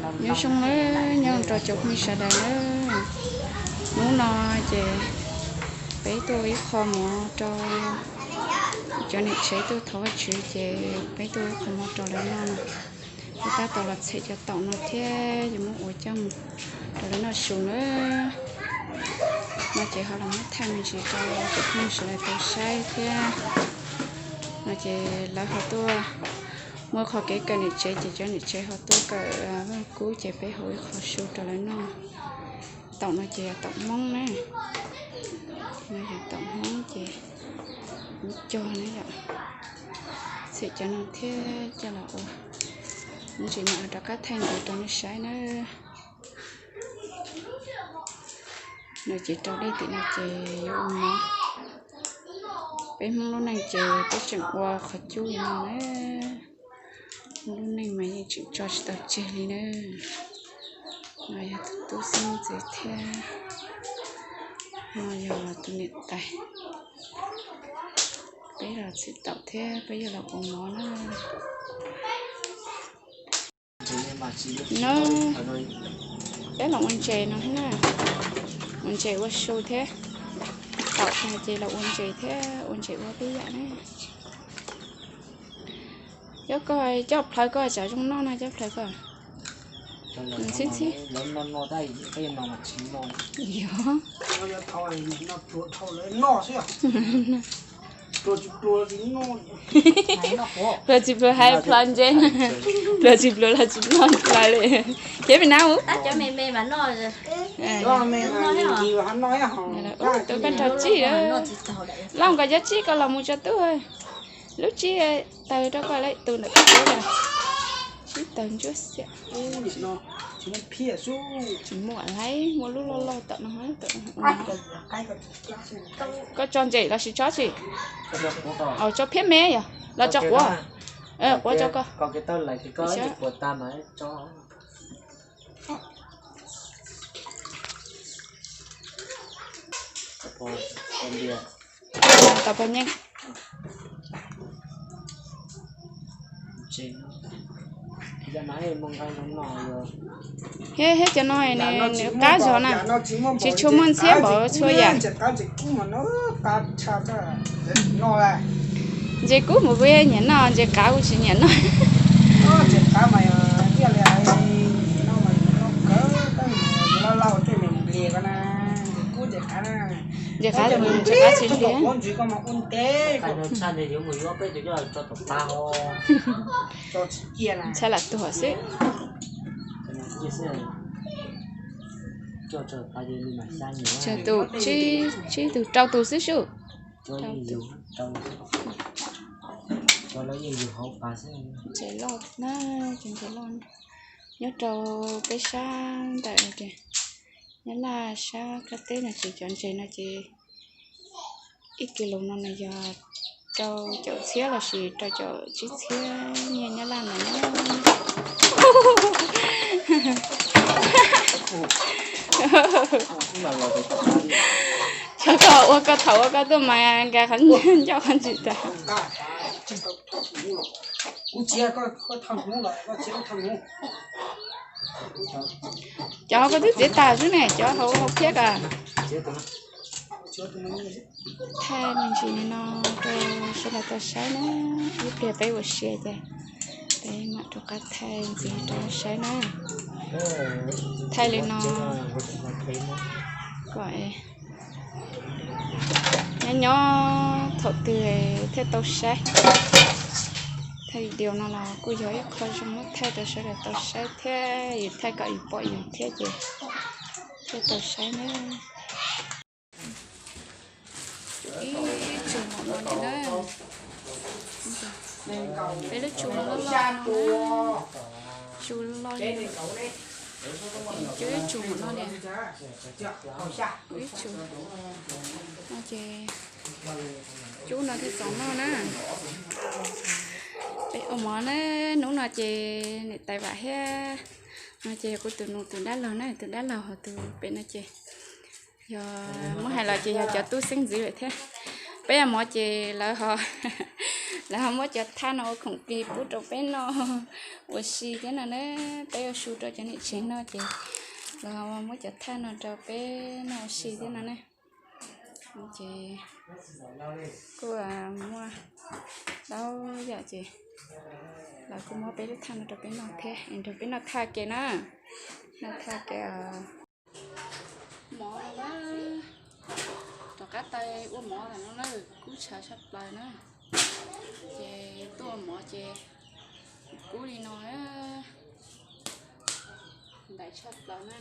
Nyob zoo nawb, nyob rau cov phooj ywg sawv daws nawb. Hnub no ces peb tuaj ib qho mov rau cov niam tsev tuaj thov Vajtswv ces peb tuaj ib qho mov rau lawv noj no. Peb tab tom los txham cov taum no thiab yuav muab ua coj mus rau lawv noj su nawb. No ces ho los muab thaij me ntsis rau cov phooj ywg sawv daws tau saib thiab. No ces lawv ho tuaj muaj qhov kev kawm niam tsev ces cov niam tsev ho tuaj kawm Vaj Kub ces peb hau ib qho su rau lawv noj. Taum no ces yog taum Hmoob na, no yog taum Hmoob ces kuv cog na yom. Txham cov no thiab coj los ua, ntsis mam rov qab thaij ntev rau nej saib na. No ces rau dej tim no ces yuav ua mov. Peb Hmoob lub neej ces peb tseem ua qhov cub li no na. Hmoob lub neej mas yeej tseem tso tsis tau tseg li na. No yog tus tub xeeb ntxwv thiab, no yog tus niam tais. Peb los txham taum thiab peb yuav los ua mov na. No, peb los ua ntses no na, ua ntses ua su thiab. Taum tag ces los ua ntses thiab ua ntses ua peb yam na. Cov koj coj plhaws koj tsam zoo noj no coj plhaws koj. Txhib txhib. Yog. Pluag tsis pluag hais plhaws ntses, pluag tsis pluag los tsis noj plhaws li. Thiab me nab u. Tus koj nrog tsib, Lauj, koj cov tsib koj los mus tso tub. Lub tsib taws rau koj lawm, tus ntawm koj tsib taws ntsuab xiab. Tsis muaj lawm, muaj lub loj loj tom no. Koj tso ntses los sis tso tsi? Tso phiab me yog los tso quav, quav tso koj. Tau pog nyeej. Thiab cov no nws qab zog na, tsis tshua muaj ntxhiab npaum txhua yam. Ntses kub mas kuv nyiam noj, ntses qav kuv tsis nyiam noj. Ntses qav, ntses qav tsis noj. Ntshai lam tuag xwb. Tsawg tus, tsib tus rau tus xwb sub. Ntses loj na, cov ntses loj nyob rau peb sab ntawm Nyab Laj sab qab teb no ces cov ntses no ces ib kis lus no nws yog rau caum txhiab lossis rau caum tsib txhiab nyiaj Nyab Laj no na. Cov koj ua koj thaum ua koj tuaj mas nkag qhov ncauj qhov ntsis tas. Cov hauv koj twb txiav tas xwb ne, cov hauv hauv phiab koj. Thaij me ntsis li no rau sawv daws tau saib na, ib pliag peb ua si ces peb mam rov qab thaij ntxiv rau saib na. Thaij li no kom nyob nyob thaum twg thiaj tau saib. Thaij video no los kuj yog ib qho zoo muab thaij rau sawv daws tau saib thiab, yus thaij kom yus pom yus thiab ces thiaj tau saib na. Ib tsu mam no li na. Peb lub tsu loj loj, tsu loj li. Cub ib tsu mam no li. Ib tsu no ces cub no thiaj txaus noj na. Peb ua mov na, hnub no ces niam tais Vam thiab no ces kuv tus nus tus dab laug na, tus dab laug hos tus pem no ces yog muab hais los ces yog cov tub xeeb ntxwv lawm thiab. Peb ua mov ces lawv ho Lawv ho muab cov thaj no ua khoom plig pub rau peb noj ua si thiab no na. Peb ua su rau cov niam tsev noj ces lawv ho muab cov thaj no rau peb noj ua si thiab no na. Ces kuj muaj tau yam ces lawv kuj muab peb lub thaj no rau peb noj thiab, nrog peb noj thaj kev na. Noj thaj kev. Mov na, rov qab tau ua mov lawm no na, kub tshaj tshaj plaws na. Ces tuaj ua mov ces kub li no, ntaiv tshaj plaws na.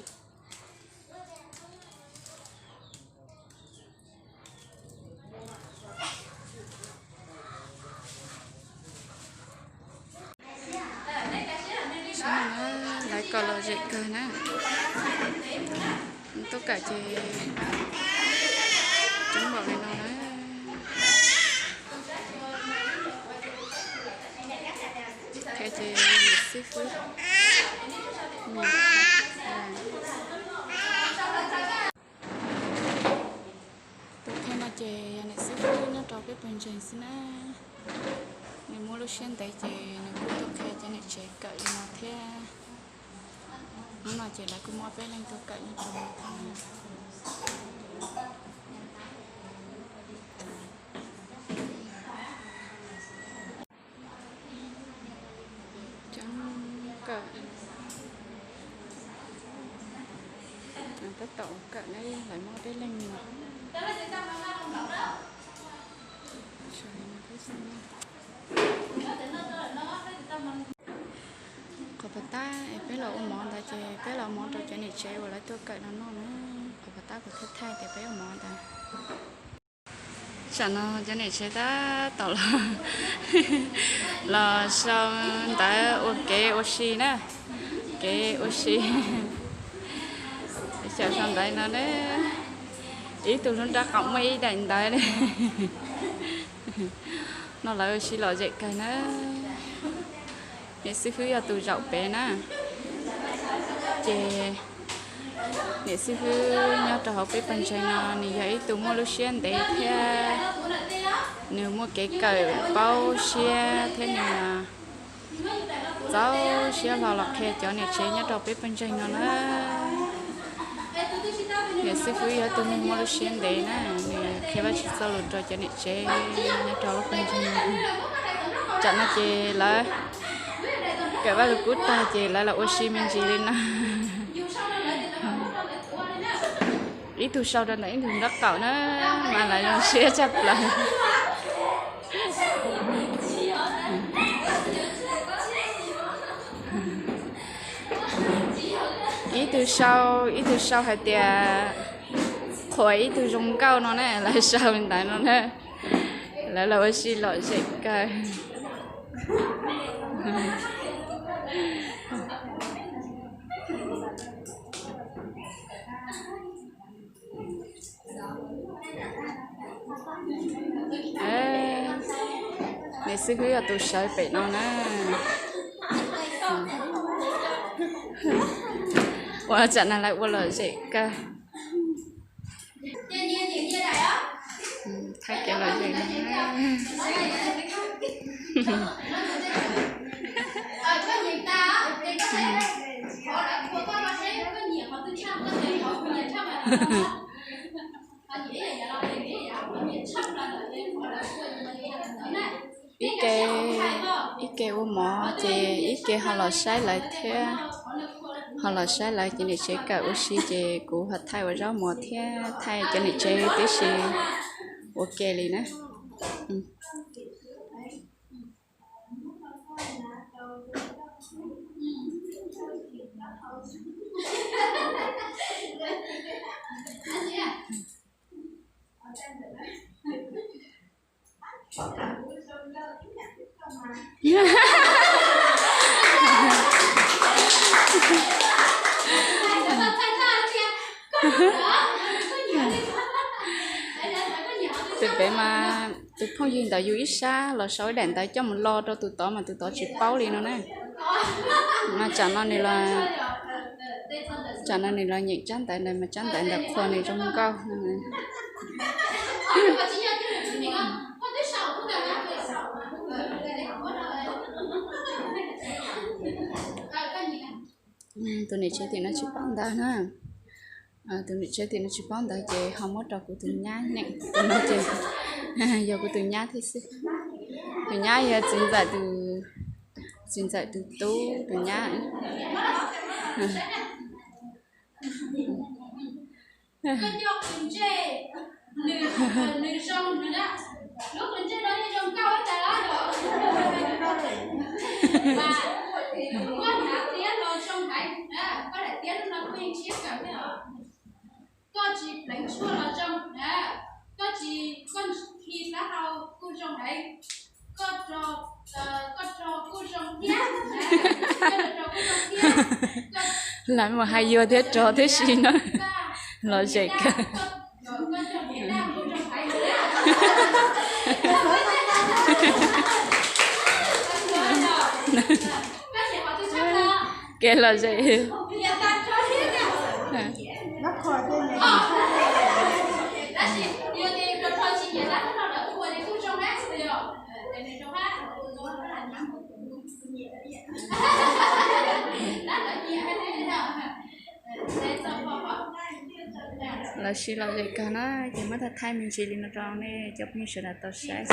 Lawv kom lom zem kawg na. Tuaj kawm ces coob npaum li no na. Ces xib fwb, tus qhia no ces yog niam xib fwb nyob rau peb pawg ntseeg xwb na. Nws muaj lub siab ntev ces nws kuj tuaj qhia cov niam tsev kawm li no thiab. Hnub no ces lawv kuj muab peb leeg tuaj kawm nyob rau no thiab. Coob kawm, tab tom kawm na, lawv muab peb leeg no. Qhov puas tab es peb los ua mov ntawd ces peb los ua mov rau cov niam tsev uas lawv tuaj kawm no noj na. Qhov puas tab kuv thiaj thaij tias peb ua mov ntawd. Tsam no cov niam tsev tab tom los, los sau ntawv ua kev ua si na, kev ua si. Xyaum sau ntawv no ne, ib tug lub nraub qaum muaj ib daim ntawv ne. No lawv ua si lom zem kawg na. Niam xib fwb yog tus zaum pem na, ces niam xib fwb nyob rau hauv peb pawg ntseeg no nws yog ib tug muaj lub siab ntev thiab nws muaj kev kawm paub siab thiab nws txaus siab hlo los qhia cov niam tsev nyob rau peb pawg ntseeg no na. Niam xib fwb yog tus neeg muaj lub siab ntev na, nws qhia Vajtswv txoj lus rau cov niam tsev nyob rau lub pawg ntseeg no. Tsam no ces lawv kawm Vajluskub tag ces lawv los ua si me ntsis li no. Ib tug sau rau ntawm ib tug nraub qaum na, mas lawv zoo siab tshaj plaws. Ib tug sau, ib tug sau hais tias qhuas ib tug zoo nkauj no na, lawv sau li ntawd no na. Lawv los ua si lom zem kawg. Niam xib fwb yog tus sawv pem no na. Ua tsam no lawv ua lom zem kawg. Thaij kev lom zem. Ib ke, ib ke ua mov ces ib ke ho los saib lawv thiab. Ho los saib lawv cov niam tsev kawm ua si ces kuv ho thaij ua zaub mov thiab thaij cov niam tsev tib si ua ke li na. Tus pem mas tus phooj ywg ntawd yus ib sab los sau ib daim ntawv coj mus lo rau tus tod mas tus tod tsis paub li no na. Mas tsam no nws los, tsam no nws los nyeem tsab ntawv ntawd mas tsab ntawv ntawd qhuas nws zoo nkauj. Tus niam tsev tim no tsis paub ntawv na. Tus niam tsev tim no tsis paub ntawv ces ho muab rau kuv tus nyab ne. Tus no ces yog kuv tus nyab thiab xwb. Tus nyab yog txiv ntxawm tus, txiv ntxawm tus tub tus nyab. Koj tsis pleev tshuaj los zoo, koj tsis, koj khi plaub hau kuj zoo heev, koj rog, koj rog kuj zoo thiab, koj rog kuj zoo thiab. Lam mus hais yuav thiab rog thiab si no, lom zem kawg. Kev lom zem. Lawv siv lom zem kawg na, ces muab thaij thaij me ntsis li no rau nej cov phooj ywg sawv daws tau saib.